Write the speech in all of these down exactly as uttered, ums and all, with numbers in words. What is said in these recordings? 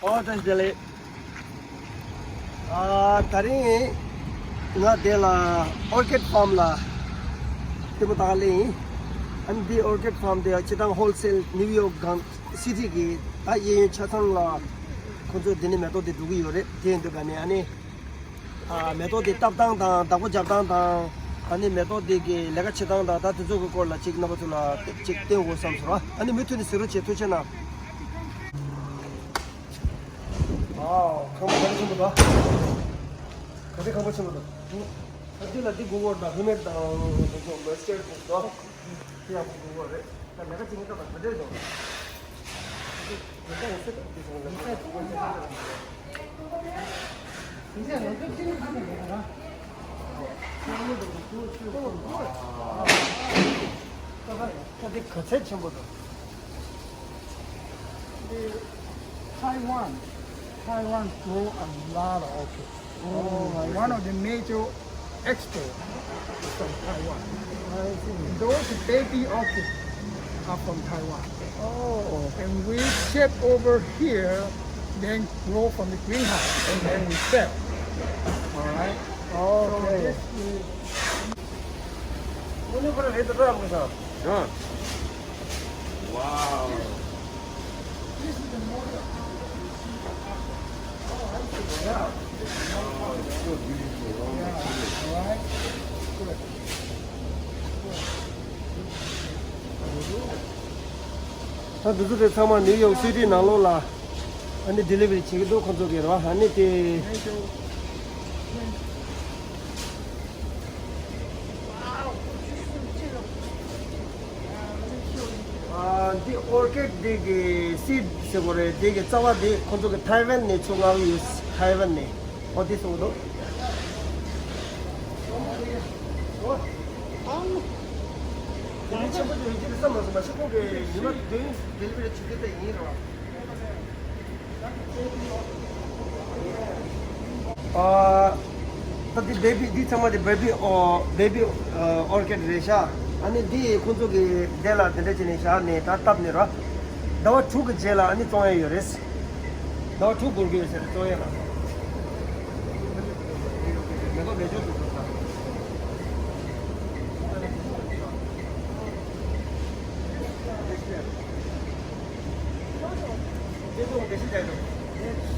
ཨོ་བཀྲ་ཤིས་བདེ་ལེགས། ཨ་ད་རིང་ང་དེ་ལ་ཨོར་ཀིཌ་ཕཱམ་ལ་ལྟད་མོ་ལྟ་ག་སླེབས་ཡིན། ཨ་ནི་འདི་ཨོར་ཀིཌ་ཕཱམ་དེ་སྤྱིར་བཏང་ཧོལ་སེལ་ནིའུ་ཡོག་གང་སི་ཊི་གི་ད་གཡས་གཡོན་ཆ་ཚང་ལ་ཁོ་ཚོས་འདི་ནས་མེ་ཏོག་དེ་བསྡུ་གི་ཡོད་རེད། དེ་ཡིན་དུས་ག་ནས་ཨ་ནི། ཨ་མེ་ཏོག་དེ་བཏབ་སྟངས་དང་བདག་པོ་རྒྱབ་སྟངས་དང་། ཨ་ནི་མེ་ཏོག་དེ་གི་ལས་ཀ་བྱེད་སྟངས་དང་ད་དེ་ཚོ་གི་སྐོར་ལ་ཅིག་རྣམ་པ་ཚོ་ལ་ཅིག་སྟོན་དགོས་བསམ་སོང་ར། ཨ་ནི་མུ་མཐུད་ནས་གཟིགས་རོགས་བྱེད། ཐུགས་རྗེ་གནང་། ཨའོ། ཁང་པ་ག་རེ་ཆེན་པོ་འདུག་ག་རེ་ཁང་པ་ཆེན་པོ་འདུག་ཨ་འདི་ལ་འདི་དགོས་ཀྱི་རེད་ད། ཧེལ་མེཊ་དང་དེ་ཚོ་མོའི་སི་ཅར་དེ་ཚོ་འདི་ཡག་པོ་དགོས་ཀྱི་རེད། ད་ལས་ཀ་བྱེད་མཁན་ད་ད་ག་འདྲས་འདུག Taiwan, Taiwan grow a lot of orchids. Oh, I see. One of the major exports is from Taiwan. I see. Those baby orchids are from Taiwan. Oh. And we ship over here, then grow from the greenhouse, and then we sell. All right? Okay. So this is Wow. ད་འདི་ཚོ་དེ་ཚང་མ་ནིའུ་ཡོག་སི་ཊི་ནང་ལོགས་ལ་ཨ་ནི་ཌེ་ལི་ཝ་རི་བྱེད་ཀྱི་འདུག་ཁོང་ཚོ་གིས་རེད་བ། ཨ་ནི་དེ། ཨ་འདི་ཨོར་ཀིཌ་འདི་གི་སིཌ་ཟེར་དགོས་རེད། འདི་གི་རྩ་བ་འདི་ཁོང་ཚོ་གིས་ཐའེ་ཝན་ནས་ཚུར་མངགས་ཡོད། ཐའེ་ཝན་ནས། ཨོ་དེ་སོང་འདུག་ཨོ། ཨང་། དེ་ནི་ཆེན་པོ་དེ་ཡོད་ཀྱི་རེད་བསམ་མ་སོང་། མ་གཞི་ཁོང་གིས་ཉི་མ་བདུན་ཌེ་ལི་ཝ་རི་བྱེད་ཀྱི་ཡིན་རེད་བ། ཨ། ད་འདི་བེ་བི་འདི་ཚང་མ་དེ་བེ་བི་ཨོ་བེ་བི་ཨོར་ཀིཌ་རེད་ཤག་ཨ་ནི་འདི་ཁོང་ཚོ་གིས་དེ་ལ་དེ་འདྲ་བྱས་ནས་བཞག་ནས་ད་བཏབ་ནས་ར། ཟླ་བ་དྲུག་གི་རྗེས་ལ་ཨ་ནི་བཙོང་ཡ་ཡོད་རེད། ཟླ་བ་དྲུག་འགོར་གྱི་ཡོད་ཟེར། བཙོང་ཡ་ལ། མེ་ཏོག་ལས་སྦྱོར་དུ་འགྲོ་ས།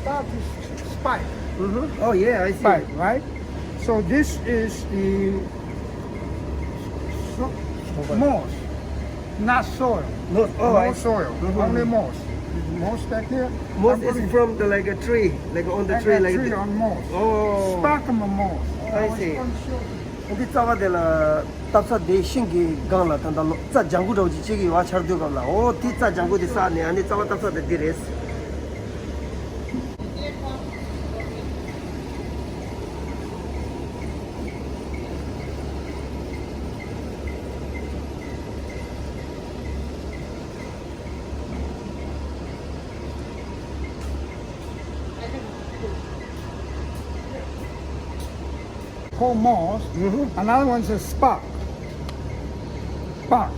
Start with spike. Mm-hmm. Oh, yeah, I see. Spike, right? So this is the so-, moss, not soil. No, oh, no I see. Soil, mm-hmm. Only moss. Moss back here. Moss I'm is putting from the, like, a tree, like, on the and tree, a like tree the on moss. Oh. Sparkle moss. I see. འདི་རྩ་བ་དེ་ལ་བཏབ་ས་དེ་ཤིང་གི་སྒང་ལ་ད་ལྟ་ལོ་རྩྭ་ལྗང་ཁུ་འདྲ་བོ་ཅིག་བྱེད་ཀྱི་ཡོད་པ། ཆར་དུས་སྐབས་ལ། འོ་དེ་རྩྭ་ལྗང་ཁུ་དེ་བསགས་ནས་ཨ་ནི་རྩ་བ་བཏབ་ས་དེ་འདི་རེད། Called moss. Mm-hmm. Another one says spark. Spark.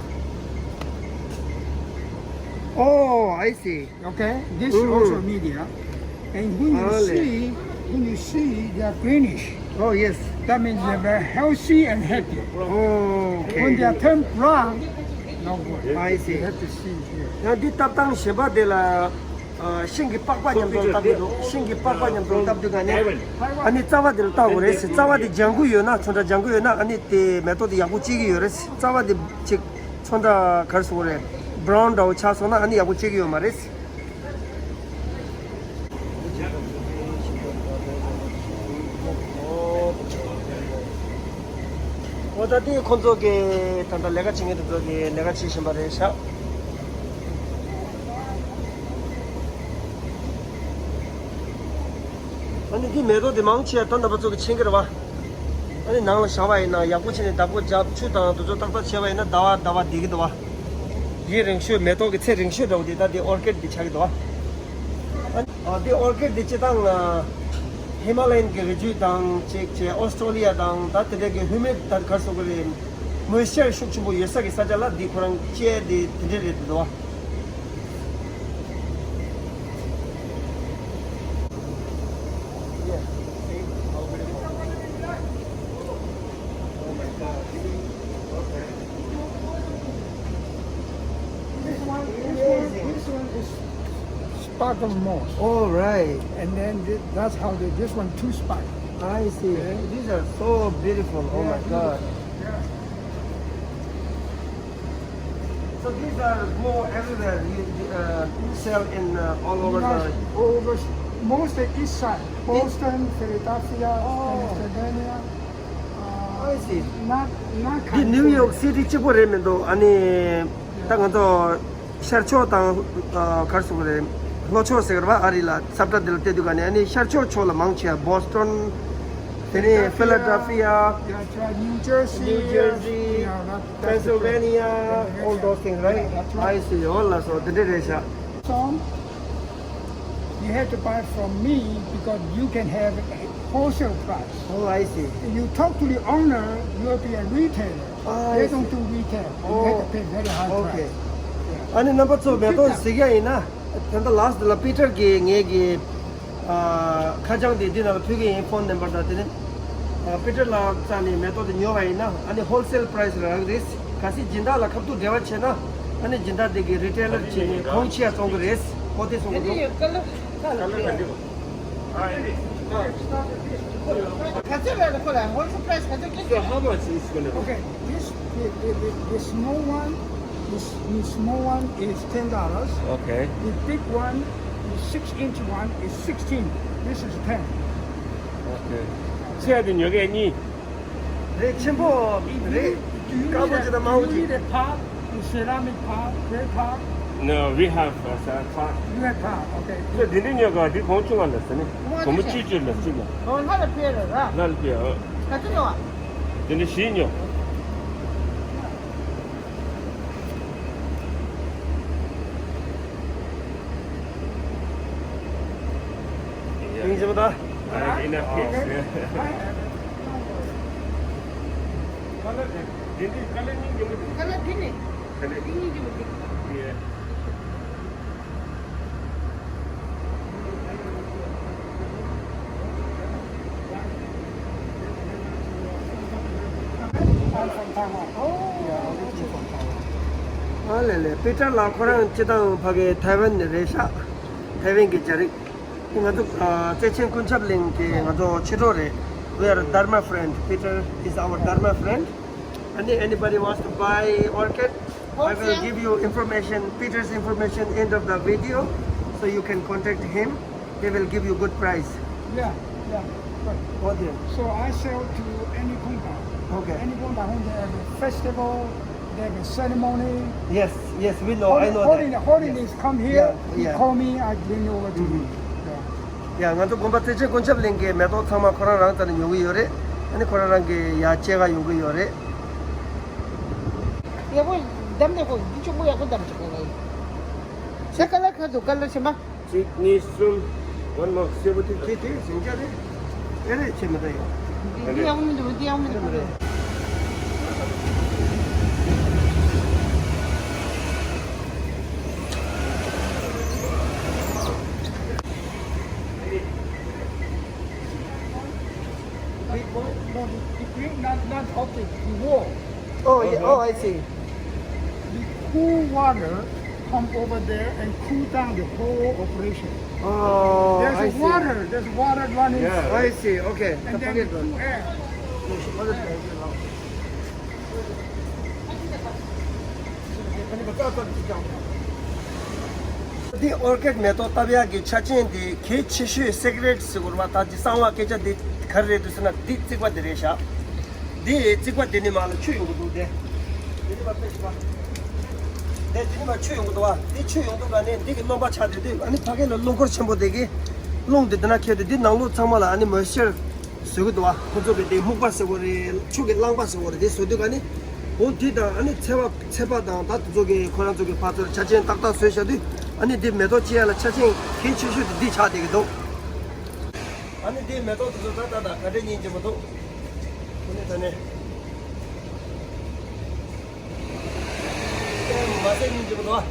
Oh, I see. Okay, this is also media. And when you see, when you see they are greenish, oh, yes. That means they're very healthy and happy. Oh, okay. When they are turned brown, no good. I see. You have to see here. ཡང་འདི་བཏབ་སྟངས་གཞན་པ་དེ་ལ། ཨ། ཤིང་གི་པགས་པ་མཉམ་དུ་བཏབ་ཀྱི་འདུག་ཤིང་གི་པགས་པ་མཉམ་དུ་བཏབ་དུས་ག་ནས་ཨ་ནི་རྩ་བ་དེ་ལ་བཏབ་དགོས་རེད་ཟེར། རྩ་བ་དེ་ལྗང་ཁུ་ཡོད་ན། ཚོན་ཁྲ་ལྗང་ཁུ་ཡོད་ན་ཨ་ནི་དེ་མེ་ཏོག་དེ་ཡག་པོ་སྐྱེ་གི་ཡོད་རེད་ཟེར། རྩ་བ་དེ་ཅིག་ཚོན་ཁྲ་ག་རེ་ཟེར་དགོས་རེད། བྷ་རའུན་འདྲ་བོ་ཆགས་སོང་ན་ཨ་ནི་ཡག་པོ་སྐྱེ་གི་ཡོད་མ་རེད་ཟེར། འོ་ད་དེ་ཁོང་ཚོ་གི་ད་ལྟ་ལས་ཀ་བྱེད་མཁན་དེ་ཚོ་གི་ལས་ཀ་བྱེད་བཞིན་པ་རེད་ཤག་ཨ་ནི་འདི་མེ་ཏོག་འདི་མང་ཆེ་ད་རྣམ་པ་ཚོ་གི་མཁྱེན་གྱི་རེད་བ། ཨ་ནི་ནང་ལ་བཞག་པ་ཡིན་ན་ཡག་པོ་བྱས་ནས་བདག་པོ་རྒྱབ། ཆུ་དང་དེ་ཚོ་ཏག་ཏག་བྱས་པ་ཡིན་ན་ཟླ་བ་ཟླ་བ་བསྡད་ཀྱི་འདུག་བ། ཡུན་རིང་ཤོས་མེ་ཏོག་གི་ཚད་རིང་ཤོས་འདྲ་བོ་དེ་ད་དེ་ཨོར་ཀིཌ་འདི་ཆགས་ཀྱི་འདུག་བ། ཨ་ནི་འདི་ཨོར་ཀིཌ་འདི་སྤྱིར་བཏང་ཧི་མ་ལ་ཡན་གྱི་རི་རྒྱུད་དང་གཅིག་བྱས། ཨོ་སི་ཀྲོ་ལི་ཡ་དང་ད་དེ་འདྲ་གི་ཧུ་མིཌ་ད་ག་རེ་ཟེར་དགོས་རེད། མོའི་སི་ཅར་ཤུགས་ཆེན་པོ་ཡོད་ས་གི་ས་ཆ་ལ་འདི་ཁོ་རང་སྐྱེ་འདི་དེ་འདྲ་རེད་འདུག་བ། Sparkle moss. All right. And then thi- that's how they, this one two spark. I see. These are so beautiful. Oh my God. So these are go everywhere. You, you, uh, you sell in uh, all over the. Over most of the east side, Boston, Philadelphia, Oh. Pennsylvania. Uh, I see. Not not འདི་ནིའུ་ཡོག་California. སི་ཊི་གཅིག་པོ་རེད་མི་འདུག་ཨ་ནི་ད་ང་ཚོ་ཤར་ཕྱོགས་དང་ཨ་གར་སོང་རེད། ལྷོ་ཕྱོགས་ཟེར་བ་ཨ་རི་ལ་ས་བཀྲ་འདི་ལ་བལྟས་དུས་ག་ནས་ཨ་ནི་ཤར་ཕྱོགས་ཕྱོགས་ལ་མང་ཆེ་བ་Boston དེ་ནས་Philadelphia. Yeah, that's right. New Jersey. New Jersey, Yeah, that, that's the Pennsylvania, place. All those things, right? Yeah, that's right. I see. ཨོ་ལགས་སོ། དེ་འདྲ་རེད་ཤག Some you have to buy from me because you can have a wholesale price. Oh, I see. You talk to the owner, you will be a retailer. Ah, I They see. Don't do retail. You have to pay very high Okay. Price. ཨ་ནི་རྣམ་པ་ཚོ་མེ་ཏོག་གཟིགས་ཡ་ཡིན་ན་ད་ལྟ་ལ་སི་ཊི་ལ་པི་ཊར་གྱིས་ངེད་ཀྱི་ཨ་ཁ་བྱང་དེ་འདི་ནང་ལ་ཕུལ་གྱི་ཡིན། ཕོན་ནམ་བར་དང་དེ་ནི་ཨ་པི་ཊར་ལགས་རྩ་ནས་མེ་ཏོག་དེ་ཉོ་བ་ཡིན་ན་ཨ་ནི་ཧོལ་སེལ་པ་རའི་སི་རག་གི་རེད། གལ་སྲིད་སྦྱིན་བདག་ལ་ཁ་ཐུག་འབྲེལ་བ་བྱས་ན་ཨ་ནི་སྦྱིན་བདག་དེ་གི་རི་ཊེ་ལར་བྱས་ནས་གོང་ཆེ་བ་བཙོང་གི་རེད། ཨོ་དེ་གསུང་གི་འདུག་ག་ཚོད་རེད་ཁོ་ལ་ཧོལ་སེལ་པ་རའི་སི་ག་ཚོད་ཀྱི། So how much is gonna be? Okay, this the, the, the, the small one, the, s- the small one is ten dollars. Okay. The big one, the six inch one is sixteen. This is ten. Okay. ཆེ་དེ་ཉོ་གས་གཉིས། རེད། ཆེན་པོ་རེད། དཀར་པོ་ཅིག་དང་དམར་པོ་ཅིག You need a pot, a ceramic pot, clay pot. No, we have a uh, pot. You have pot, okay. So འདི་འདི་ཉོ་ག་འདི་གོང་ཆུང་བ་ལ་ཟེར་ནི། གོང་མོ་བཅུ་བཅུ་ལ་གཅིག་ལ། ཁོང་ལྷ་ལ་ཕེབས་རེད་ར། ལ་ལ་པི་ཨ། ག་ཚོད་ཉོ་བ། འདི་འདི་བཞི་ཉོ། ཡིན་གྱི་མ་ད། ཨ་ཡིན་ན་ཕེབས། ག་ལ་འདི་ནི་འདི་གཉིས་ཀྱི་མི་འདུག I'm from Taiwan. Oh, yeah, originally from Taiwan. ཨ་ལེ་ལེ། པི་ཊར་ལགས་ཁོ་རང་སྤྱི་བཏང་ཕ་གི་ཐའེ་ཝན་ནས་རེད་ཤག་ཐའེ་ཝན་གྱི་རྒྱ་རིགས། ང་ཚོ་ཨ་བརྩེ་ཆེན་ཀུན་ཁྱབ་གླིང་གི་ང་ཚོ་ཕྱི་དྲོ་རེད། We are Dharma friend. Peter is our Dharma friend. And anybody wants to buy orchid, I will give you information, Peter's information, end of the video, so you can contact him. He will give you good price. Yeah, yeah. Right. Okay. So I sell to any compound. Okay. Any compound when they have a festival, they have a ceremony. Yes, yes, we know. I know Holding, that. Holding is come here, Yeah, he yeah. Call me, I bring over to you. Yeah. ཡ། ང་ཚོ་དགོན་པ་བརྩེ་ཆེན་ཀུན་ཁྱབ་གླིང་གི་མེ་ཏོག་ཚང་མ་ཁོ་རང་རང་རྩ་ནས་ཉོ་གི་ཡོད་རེད། ཨ་ནི་ཁོ་རང་རང་གི་ཡ་སྐྱེལ་ག་ཡོང་གི་ཡོད་རེད། ཡག་པོ་བདམས་ནས་ཁོ་འདི་གཅུང་པོ་ཡག་པོ་བདམས་བྱུང་ངས། ཁྱེད་ཀ་ལ་ཁ་འདུག་ཀ་ལ་ཆེན་པ། གཅིག་གཉིས་གསུམ། ཝན་མོར་སེར་པོ་དེ། དེ་དེ་ཟིང་ཆ་རེད། ཨེ་རེད་ཆེ་མི་ད་ཡོད། འདི་ཡག་པོ་མི་འདུག་འདི་ཡག་པོ་མི་འདུག Big one? No, the, the green, not, not object, the wall. Oh, yeah. Oh, I see. The cool water pump over there and cool down the whole operation. Oh, There's I a see. Water, there's water running. Yeah. I see. Okay. And then the cool air. འདི་ཨོར་ཀིཌ་མེ་ཏོག་བཏབ་ཡག་གི་ཆ་རྐྱེན་དེ་གལ་ཆེ་ཤོས་སི་ཀི་རེཊ་ཟེར་དགོས་རེད་པ། ད་ཅི་གསང་བ་སྐད་ཆ་འདི་ག་རེ་རེད་འདུག་ཟེར་ན། འདི་རྩིག་པ་འདི་རེད་ཤག་འདི་རྩིག་པ་འདི་ནི་མ་ལ་ཆུ་ཡོང་གི་འདུག་འདི་འདི་ནི་མ་དཔེ་ཞིག་པ། འདི་འདི་ནི་མ་ཆུ་ཡོང་གི་འདུག་པ། འདི་ཆུ་ཡོང་འདུག་ག་ནས་འདི་གི་རློན་པ་ཆགས་འདུག་འདི་ཨ་ནི་ཕ་གི་ལ་རླུང་འཁོར་ཆེན་པོ་འདི་གི་རླུང་འདི་འདི་ན་ཁྱེར་འདུག་འདི་ནང་ལོགས་ཚང་མ་ལ་ཨ་ནི་མོ་ཡིས་ཅར་བཟོ་གི་འདུག་པ། ཁོ་ཚོ་གི་དེ་སྨུག་པ་ཟེར་བ་རེད། ཆུ་གི་རླངས་པ་ཟེར་བ་རེད། དེ་བཟོ་དུས་ག་ནི་འོ་འདི་དང་ཨ་ནི་ཚལ་པ་ཚལ་པ་དང་ད་དེ་ཚོ་གི་ཁོ་རང་ཚོ་གི་ཕར་ཚུར་ཆ་རྐྱེན་ཏག་ཏག་བཟོས་བཞག་དུས་ཨ་ནི་འདི་མེ་ཏོག་སྐྱེ་ཡ་ལ་ཆ་རྐྱེན་གལ་ཆེ་ཤོས་དེ་འདི་ཆགས་བསྡད་ཀྱི་འདུག་ཨ་ནི་འདི་མེ་ཏོག་དེ་ཚོ་ད་ད་ད་ག་འདྲ་ཡིན་གྱི་མི་འདུག་ཨ་ནི་ད་ནི། མ་ཟད་ཉིན་གཅིག་པ་དང་།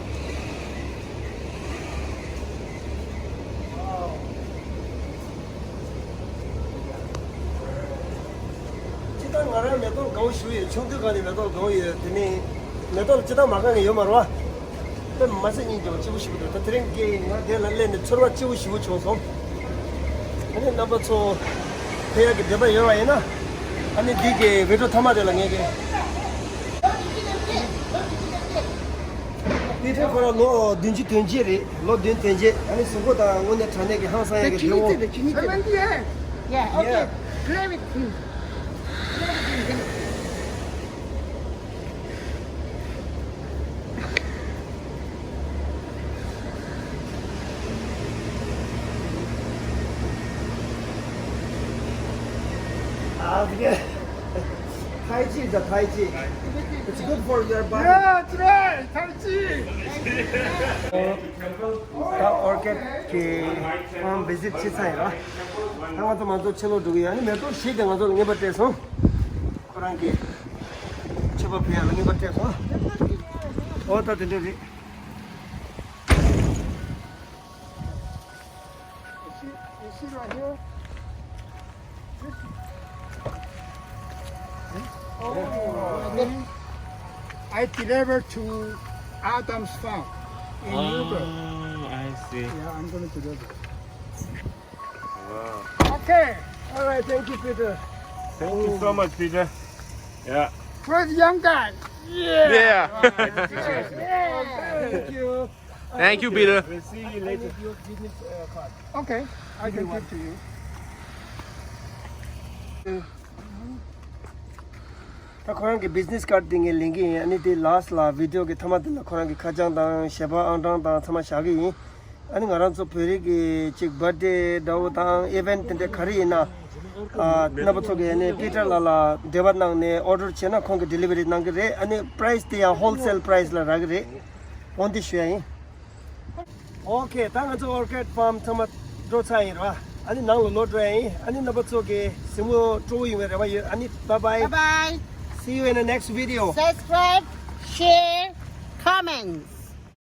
ཅི་ལྟར་ང་རང་མེ་ཏོག་དགའ་བོ་ཞུ་ཡོད། ཆུང་དུས་སྒང་ནས་མེ་ཏོག་དགའ་བོ་ཡོད། དེ་ནས་མེ་ཏོག་ལ་ཅི་ལྟར་མ་དགའ་མཁན་ཡོད་མ་རེད་པ། དཔེ་མ་ཚད་སྙིང་རྗེ་པོ་སྐྱིད་པོ་ཞེ་པོ་འདུག་ད་དེ་རིང་གི་ང་འདིར་ལ་སླེབས་ནས་ཚོར་བ་སྐྱིད་པོ་ཞེ་པོ་བྱུང་སོང་། ཨ་ནི་རྣམ་པ་ཚོ་ཕེབས་ཡག་གི་འདོད་པ་ཡོད་པ་ཡིན་ན། ཨ་ནི་འདི་གི་བི་ཌི་ཡོ་ཐ་མ་དེ་ལ་ངས་གི། དེ་ཐེངས་ཁོ་རང་ལོ་བདུན་ཅུ་དོན་བརྒྱད་རེད། ལོ་བདུན་དོན་བརྒྱད། ཨ་ནི་གཟུགས་པོ་དང་དངོས་གནས་དྲང་གནས་ཀྱི་ཧང་སང་ཡག་གི་བདེ་པོ། Seventy, eh? Yeah, okay. Yeah. Play with him. Play with him. Ah, yeah. Tai Chi is a Tai Chi. It's good for your body. Yeah, that's right. Tai Chi. ད་ཨོར་ཀེཌ་གི་ཧོམ་བི་ཟིཊ་བྱེད་ཚར་ཡིན་ར། ད་ང་ཚོ་མང་ཚོགས་ཕྱི་ལོགས་འགྲོ་གི་ཡོད། ཨ་ནི་མེ་ཏོག་བཞི་དེ་ང་ཚོ་ལ་རྔན་པ་སྤྲད་སོང་། ཁོ་རང་གི་མཆོད་པ་ཕུལ་ཡག་ལ་རྔན་པ་སྤྲད་སོང་། ཨོ་ད་དེ་འདྲ་རེད། You see, you see right here? This, oh, I deliver to Adam's farm in Newburgh. Oh, I see. Yeah, I'm gonna deliver. Wow. Okay. All right. Thank you, Peter. Thank you so much, Peter. Yeah. Where's the young guy? Yeah. Yeah. All right. Thank you. Thank you, Peter. We'll see you later. I need your business, uh, card. Okay, I can give to you. ད་ཁོ་རང་གི་བི་ཛི་ནེ་སི་ཀར་དེ་ངས་ལེན་གི་ཡིན། ཨ་ནི་དེ་ལཱ་སི་ཊི་ལ་བི་ཌི་ཡོ་གི་མཐའ་མ་དེ་ལ་ཁོ་རང་གི་ཁ་བྱང་དང་ཞལ་པར་ཨང་གྲངས་དང་ཚང་མ་བཞག་གི་ཡིན། ཨ་ནི་ང་རང་ཚོ་བོད་རིགས་ཀྱི་ཅིག་བར་ཐི་ཌེ་འདྲ་བོ་དང་ཨི་ཝེན་ཊི་དེ་འདྲ་ག་རེ་ཡིན་ན། ཨ་རྣམ་པ་ཚོ་གིས་ཨ་ནི་པི་ཊར་ལགས་ལ་འབྲེལ་བ་གནང་ནས་ཨོར་ཌར་བྱས་ན་ཁོང་གིས་ཌི་ལི་ཝ་རི་གནང་གི་རེད། ཨ་ནི་པ་རའེ་སི་དེ་ཡང་ཧོལ་སེལ་པ་རའེ་སི་ལ་རག་གི་རེད། དགོངས་འདུན་ཞུ་ཡ་ཡིན། ཨོ་ཁེ། ད་ང་ཚོ་ཨོར་ཀེཌ་ཕཱམ་ཚང་མ་འགྲོ་ཚར་ཡིན་ར། ཨ་ནི་ནང་ལ་ལོག་འགྲོ་ཡ་ཡིན། ཨ་ནི་རྣམ་པ་ཚོ་གི་གཟིགས་མོ་སྤྲོ་བོ་ཡོང་བའི་རེ་བ་ཡོད། ཨ་ནི་bye bye. Bye bye. See you in the next video. Subscribe, share, comments.